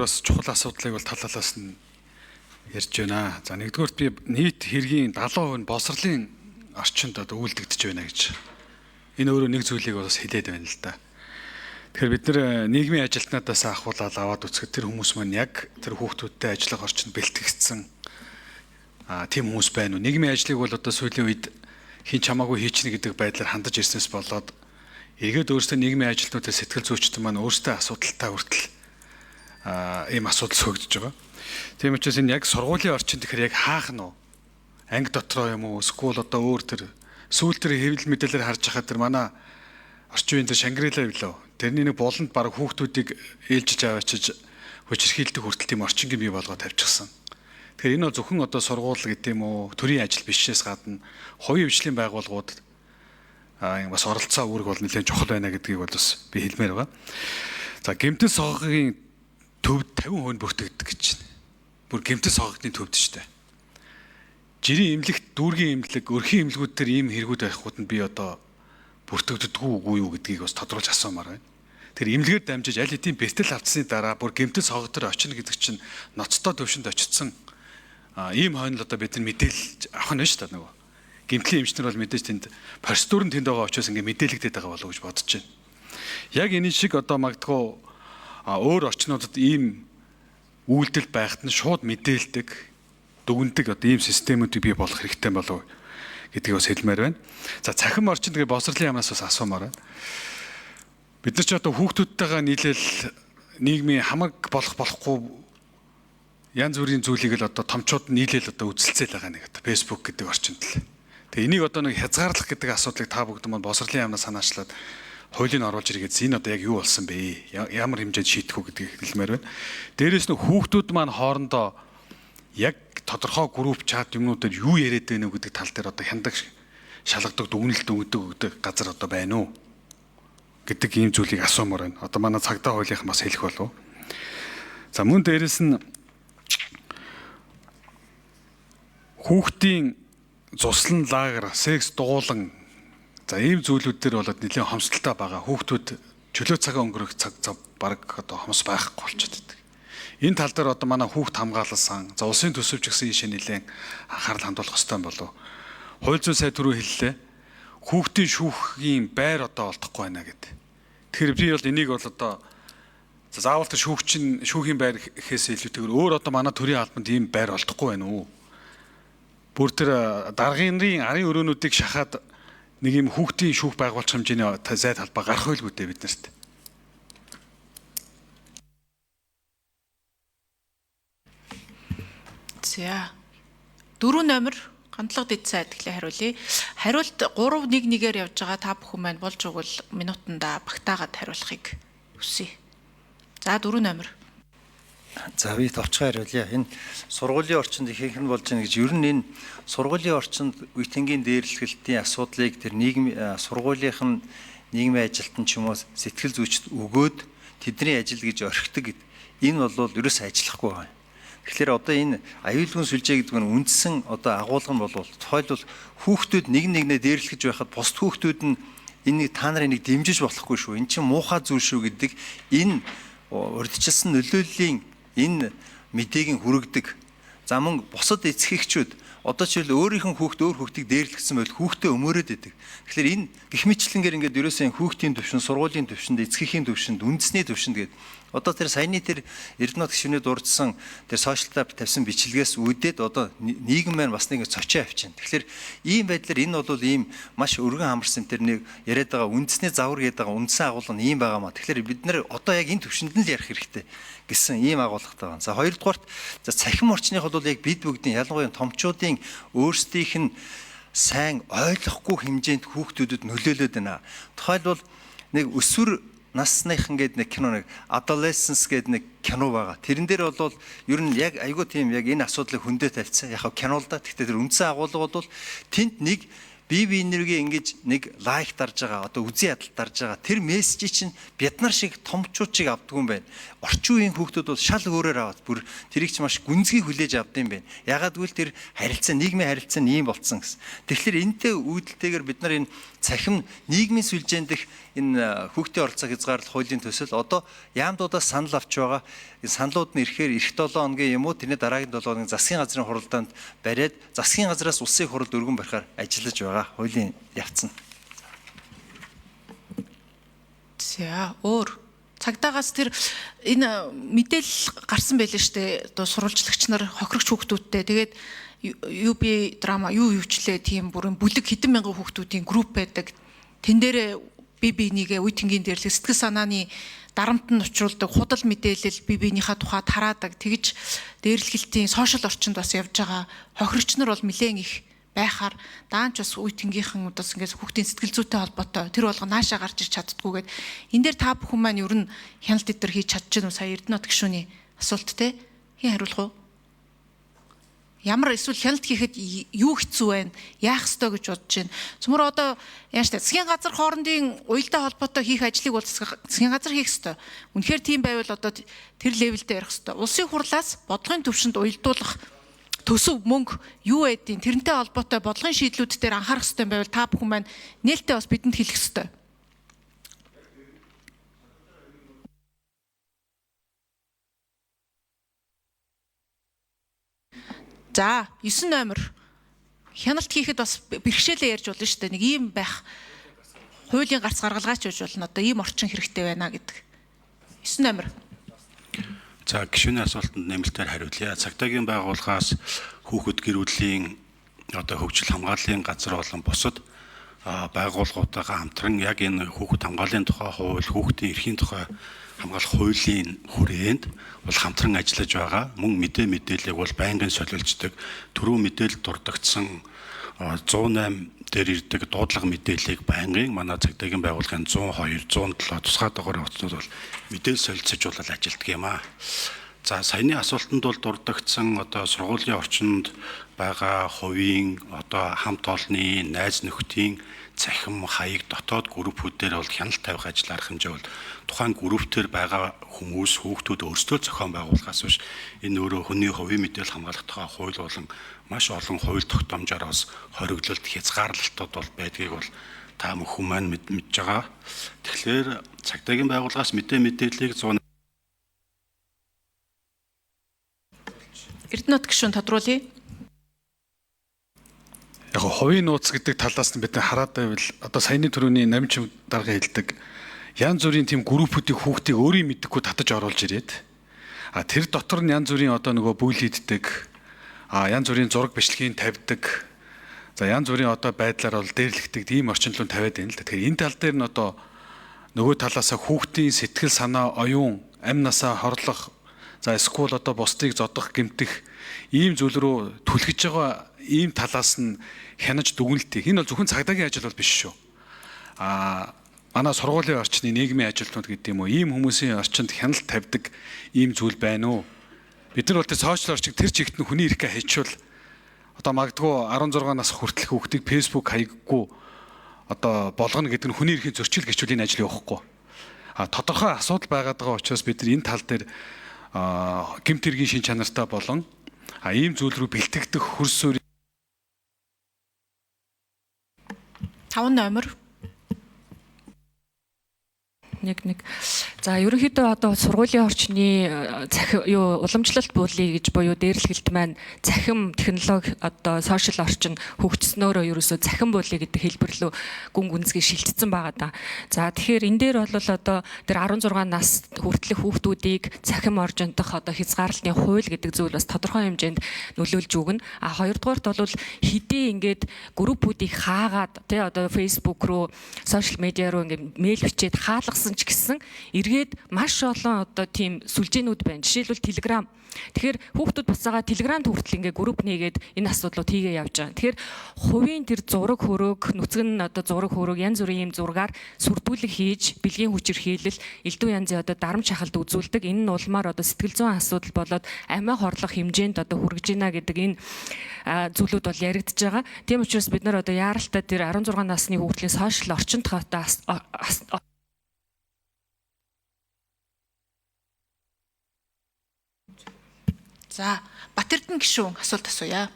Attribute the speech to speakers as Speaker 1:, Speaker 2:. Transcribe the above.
Speaker 1: Бас чухал асуудлыг бол тал талаас нь ярьж байна. За, нэгдүгээрт би нийт хэргийн 70% нь боловсролын орчинд одоо үйлдэгдэж байна гэж. Энэ өөрөө нэг зүйлийг бас хэлээд байна л да. Тэгэхээр бид нар нийгмийн ажилтнуудаас ахуулаад аваад үзэхэд тэр хүмүүс маань яг тэр хүүхдүүдтэй ажиллах орчинд бэлтгэгдсэн тийм хүмүүс байна уу? Нийгмийн ажлыг бол одоо сүүлийн үед хин ч хамаагүй хийчихнэ гэдэг байдлаар хандаж ирснээс болоод эргээд өөрсдөө нийгмийн ажилтнуудад сэтгэл зүйчдэн маань өөрсдөө асуудалтай хүртэл ийм асуудал сөгдөж байгаа. Тийм учраас энэ яг сургуулийн орчинд тэгэхээр яг хаах нь уу? Анги дотроо юм уу? Эсвэл одоо өөр тэр сүүл тэр хэвлэл мэдээлэлээр харж байхад тэр манай орчин үеийн тэр Шангрила билүү? Тэрний нэг буланд баг хүүхдүүдийг ээлжиж аваачиж хүчирхийлдэг хүртэл тийм орчингийн бий болгоо тавьчихсан. Тэгэхээр энэ бол зөвхөн одоо сургууль гэдэг юм уу, төрийн ажил бишээс гадна хувийн хвшлийн байгууллагууд бас оролцоо үүрэг бол нэлээд чухал байна гэдгийг бол бас би хэлмээр байгаа. За, гэмтэл согогийн төвд 50% бүртгэгддэг гэж байна. Бүр гэмтэл согогдны төвд шүү дээ. Жирийн эмнэлэгт, дүүргийн эмнэлэг, өрхийн эмнэлгүүд төр ийм хэрэгүүд байхгүйд нь би одоо бүртгэгддэггүй үгүй юу гэдгийг бас тодруулж асуумаар байна. Тэр эмнэлгээр дамжиж аль хэдийн бэртэл авцсны дараа бүр гэмтэл согог төр очино гэдэг чинь ноцтой төвшөнд очсон ийм хойнол одоо бид нар мэдээлж авах нь шүү дээ нөгөө. Гэмтлийн эмчнэр бол мэдээж тэнд процедур нь тэнд байгаа учраас ингээ мэдээлэгдээд байгаа болов уу гэж бодож байна. Яг энэ шиг одоо магадгүй өөр орчнуудад ийм үйлдэл байхад нь шууд мэдээлдэг, дүгндэг одоо ийм системүүдийг бий болох хэрэгтэй болов гэдгийг бас хэлмээр байна. За, цахим орчинд тэгээ боловсролын яамнаас бас асуумаар байна. Бид нар ч одоо хүүхдүүдтэйгээ нийлээл нийгмийн хамаг болох болохгүй янз бүрийн зүйлийг л одоо томчууд нийлээл одоо үзэлцээл байгаа нэг одоо Facebook гэдэг орчинд л. Тэгээ энийг одоо нэг хязгаарлах гэдэг асуудлыг та бүгд маань боловсролын яамнаас санаачлаад хуулийг оруулж иргээд энэ одоо яг юу болсон бэ? Ямар хэмжээнд шийдэх үү гэдгийг хэлмээр байна. Дээрээс нь хүүхдүүд маань хоорондоо яг тодорхой групп чат юмнуудаар юу яриад байна вэ гэдэг тал дээр одоо хяндаг, шалгадаг, дүгнэлт өгдөг газар одоо байна уу гэдэг ийм зүйлийг асуумаар байна. Одоо манай цагдаа хуулийнхан бас хэлэх болов. За, мөн дээрээс нь хүүхдийн зуслан лагер, секс дугуулan за ийм зүйлүүд дээр болоод нэлээд хомсдолтой байгаа. Хүүхдүүд чөлөө цагаа өнгөрөх цаг зав баг одоо хомс байхгүй болчиход байдаг. Энэ тал дээр одоо манай хүүхд хамгаалсан, за улсын төсөвч гэсэн ийшээ нэлээд анхаарал хандуулах хэрэгтэй болов. Хууль зүйн сайд түрүү хэллээ. Хүүхдийн шүүхийн байр одоо олдохгүй байна гэд. Тэгэхээр би бол энийг бол одоо заавал тэр шүүгчин шүүхийн байр гэхээс илүүтэйгээр өөр одоо манай төрийн албанд ийм байр олдохгүй байна уу? Бүр тэр даргын арын өрөөнүүдийг шахаад нэг юм хүүхдийн шүүх байгуулах хэмжээний зай талбай гарах байлгүй дээ бид нарт.
Speaker 2: За. 4 номер Гантлага дэд сайд тэгэхээр хариулъя. Хариулт 3 1 1-ээр явж байгаа, та бүхэн маань болж өгвөл минутанда багтаагаад хариулахыг хүсье. За, 4 номер.
Speaker 3: За, би товчхон хариулъя. Энэ сургуулийн орчинд ихэнх нь болж байна гэж, ер нь энэ сургуулийн орчинд үеийнгийн дээрлэхэлтийн асуудлыг тэр нийгэм сургуулийнх нь нийгмийн ажилтан ч юм уу сэтгэл зүйчд өгөөд тэдний ажил гэж орхидог гэд. Энэ бол ерөөсөө ажиллахгүй байна. Тэгэхээр одоо энэ аюулгүй сүлжээ гэдэг нь үндсэн одоо агуулга нь бол тухайлбал хүүхдүүд нэг нэгнээ дээрлэхэж байхад бусд хүүхдүүд нь энийг та нарын нэг дэмжиж болохгүй шүү. Энэ чинь муухай зүйл шүү гэдэг энэ урьдчилсан нөлөөллийн энэ мэдээг нь хүргэдэг. За, мөн бусад эцэг эхчүүд одоо жишээл өөрийнх нь хүүхд өөр хүүхдийг дээрлэхсэн байл хүүхдээ өмөөрөөд идэг. Тэгэхээр энэ гэх мэтчилэнгээр ингээд ерөөсөө энэ хүүхдийн төвшин, сургуулийн төвшөнд, эцэг эхийн төвшөнд, үндэсний төвшөнд гээд одоо тэр саяны тэр Эрдэнэт гишүүний дурдсан тэр сошиалтаа тавьсан бичлэгээс үүдээд одоо нийгэм маань бас нэг цочоо авчихна. Тэгэхээр ийм байдлаар энэ бол ийм маш өргөн хамарсан тэр нэг яриад байгаа үндэсний загвар гэдэг байгаа үндсэн агуулга нь ийм байгаа маа. Тэгэхээр бид нар одоо яг энэ төвшөнд нь л ярих хэрэгтэй гэсэн ийм агуулгатай байна. За, хоёрдугаарт, за цахим орчных бол яг бид бүгдийн, ялангуяа томчуудын өөрсдийнх нь сайн ойлгохгүй хэмжээнд хүүхдүүдэд нөлөөлөд байна. Тухайлбал нэг өсвөр насныхан гээд нэг кино, нэг Adolescence гээд нэг кино байгаа. Тэрэн дээр бол ер нь яг айгүй тийм яг энэ асуудлыг хөндөө тавьсан. Яг кино л да. Гэхдээ тэр үндсэн агуулга бол тэнд нэг бие биенэргээ ингэж нэг like дарж байгаа, одоо үзэн ядалт дарж байгаа тэр мессежийг чинь бид нар шиг томчууд шиг авдгүй юм байна. Орчин үеийн хүүхдүүд бол шал өөрөөр аваад бүр тэрийг ч маш гүнзгий хүлээж авд юм байна. Ягаад гэвэл тэр харилцаа, нийгмийн харилцаа нь ийм болцсон гэсэн. Тэгэхээр энэтэй үүдэлтэйгээр бид нар энэ Цахим нийгмийн сүлжээн дэх энэ хүүхдийн оролцоог хязгаарлах хуулийн төсөл одоо яамдуудаас санал авч байгаа. Энэ саналууд нь ирэхээр эх 7 хоногийн юм уу тэрний дараагийн 7 хоногийн засгийн газрын хуралдаанд бариад засгийн газраас улсын хуралд өргөн барихаар ажиллаж байгаа хуулийн явц нь.
Speaker 2: За өөр цагдаагаас тэр энэ мэдээлэл гарсан байлээ шүү дээ. Одоо сурвалжлагч нар хохирогч хүүхдүүдтэй тэгээд UB драма юу юучлээ тийм бүрэн бүлэг хэдэн мянган хүүхдүүдийн групп байдаг. Тэн дээрээ би бинийгээ үе тэнгийн дээрлэг сэтгэл санааны дарамт нь учруулдаг худал мэдээлэл би биенийхээ тухай тараадаг. Тэгж дээрлэхэлтийн сошиал орчинд бас явж байгаа хохирогч нар бол нэлээд их байхаар даанч бас үе тэнгийнхэн удаас ингээс хүүхдийн сэтгэл зүйтэй холбоотой тэр болго наашаа гарч ирч чаддгүйгээд энэ дээр та бүхэн маань ер нь хяналт дээр хийж чадчих нь сая Эрдэнэт гишүүний асуулт те хэн хариулах вэ? Ямар эсвэл хяналт хийхэд юу хэцүү байна? Яах ёстой гэж бодож байна? Цөмөр одоо яаж та засгийн газар хоорондын уялдаа холбоотой хийх ажлыг бол засгийн газар хийх ёстой. Үнэхээр тийм байвал одоо тэр левелдээ ярих ёстой. Улсын хурлаас бодлогын төвшөнд уялдуулах төсөв мөнгө юу байдیں۔ Тэрнтэй холбоотой бодлогын шийдлүүд дээр анхаарах ёстой байвал та бүхэн маань нээлттэй бас бидэнд хэлэх ёстой. За 9 номер хяналт хийхэд бас бэрхшээлээ ярьж болно шүү дээ. Нэг ийм байх хуулийн гарц гаргалгаач байж болно. Одоо ийм орчин хэрэгтэй байна гэдэг. 9 номер.
Speaker 4: За гишүүний асуултанд нэмэлтээр хариулъя. Цагдаагийн байгууллагаас хүүхэд гэр бүлийн одоо хөгжил хамгааллын газар болон бусад байгууллагуудтайгаа хамтран яг энэ хүүхэд хамгааллын тухай хууль, хүүхдийн эрхийн тухай хамгаалах хуулийн хүрээнд бол хамтран ажиллаж байгаа. Мөн мэдээллийг бол байнгын солилцдог. Түрүү мэдээлэл дурддагдсан 108 дээр ирдэг дуудлага мэдээллийг байнгын манай цагдаагийн байгууллагын 102, 107 тусгай дугаарын утаснууд бол мэдээлэл солилцож бол ажилладаг юм аа. За саяны асуултанд бол дурддагдсан одоо сургуулийн орчинд байгаа хувийн одоо хамт олонны найз нөхдийн цахим хаяг дотоод группүүдээр бол хяналт тавих ажил арга хэмжээ бол тухайн групптэр байгаа хүмүүс хүүхдүүд өөрсдөө зохион байгуулахаас биш энэ өөрөө хүний хувийн мэдээлэл хамгаалах тухай хууль болон маш олон хууль тогтоомжоор бас хориглолт хязгаарлалтууд бол байдгийг бол та бүхэн маань мэдж байгаа. Тэгэхээр цагдаагийн байгууллагаас мэдээллийг 100
Speaker 2: Эрдэнэт гишүүн тодруулъя.
Speaker 1: Яг хувийн нууц гэдэг талаас нь бид хараад байвал одоо саяны түрүүний намчин дарга хэлдэг янз бүрийн тийм группүүдийг хүүхдийг өөрийн мэдэхгүй татаж оруулж ирээд а тэр дотор нь янз бүрийн одоо нөгөө бүлийддэг а янз бүрийн зураг бичлэгийг тавьдаг за янз бүрийн одоо байдлаар бол дээрлэгдэг тийм орчинлон тавиад байна л да. Тэгэхээр энэ тал дээр нь одоо нөгөө талаасаа хүүхдийн сэтгэл санаа оюун амь насаа хорлох за эсвэл одоо бусдыг зодох гэмтэх ийм зүйл рүү түлхэж байгаа ийм талаас нь хянаж дүгнэлтийг энэ бол зөвхөн цагдаагийн ажил бол биш шүү. А манай сургуулийн орчны нийгмийн ажилтнууд гэдэг юм уу ийм хүмүүсийн орчинд хяналт тавьдаг ийм зүйл байна уу? Бид нар бол тэр сошиал орчин тэр чигт нь хүний эрхээ хайчвал одоо магадгүй 16 нас хүртэлх хүүхдийг Facebook хаяггүй одоо болгоно гэдэг нь хүний эрхийн зөрчил гэчүүл энэ ажил явахгүй. А тодорхой асуудал байгаад байгаа учраас бид нар энэ тал дээр гэмт хэргийн шин чанартай болон ийм зүйл рүү бэлтгэгдэх хөрс суурь
Speaker 2: 5 номер
Speaker 5: 1. За ерөнхийдөө одоо сургуулийн орчны цахим юу уламжлалт буулъя гэж буюу дээрлэхэлт маань цахим технологи одоо сошиал орчин хөгжснөөрөө ерөөсөө цахим буулъя гэдэг хэлбэр рүү гүн гүнзгий шилжчихсэн байгаа да. За тэгэхээр энэ дээр бол одоо тэр 16 нас хүртэлх хүүхдүүдийг цахим оржиндох одоо хязгаарлалтын хууль гэдэг зүйл бас тодорхой хэмжээнд нөлөөлж өгнө. А хоёрдугаарт бол хэдий ингээд группүүдийг хаагаад тий одоо Facebook руу сошиал медиа руу ингээд мэйл бичээд хаалгасан ч гэсэн эргээд маш олон одоо тийм сүлжээнүүд байна. Жишээлбэл Telegram. Тэгэхээр хүүхдүүд буцаага Telegram хүртэл ингээ групп нээгээд энэ асуудлууд хийгээ явж байгаа. Тэгэхээр хувийн тэр зураг хөрөг, нүцгэн одоо зураг хөрөг янз бүрийн ийм зургаар сүрдүүлэг хийж, бэлгийн хүчирхийлэл, элдв янзын одоо дарамт шахалт үзүүлдэг. Энэ нь улмаар одоо сэтгэл зүйн асуудал болоод амиа хорлох хэмжээнд одоо хүрэж байна гэдэг энэ зүйлүүд бол яригдж байгаа. Тийм учраас бид нар одоо яаралтай тэр 16 насны хүүхдийн сошиал орчинд одоо
Speaker 2: За, Батэрдэн гишүүн асуулт асууя.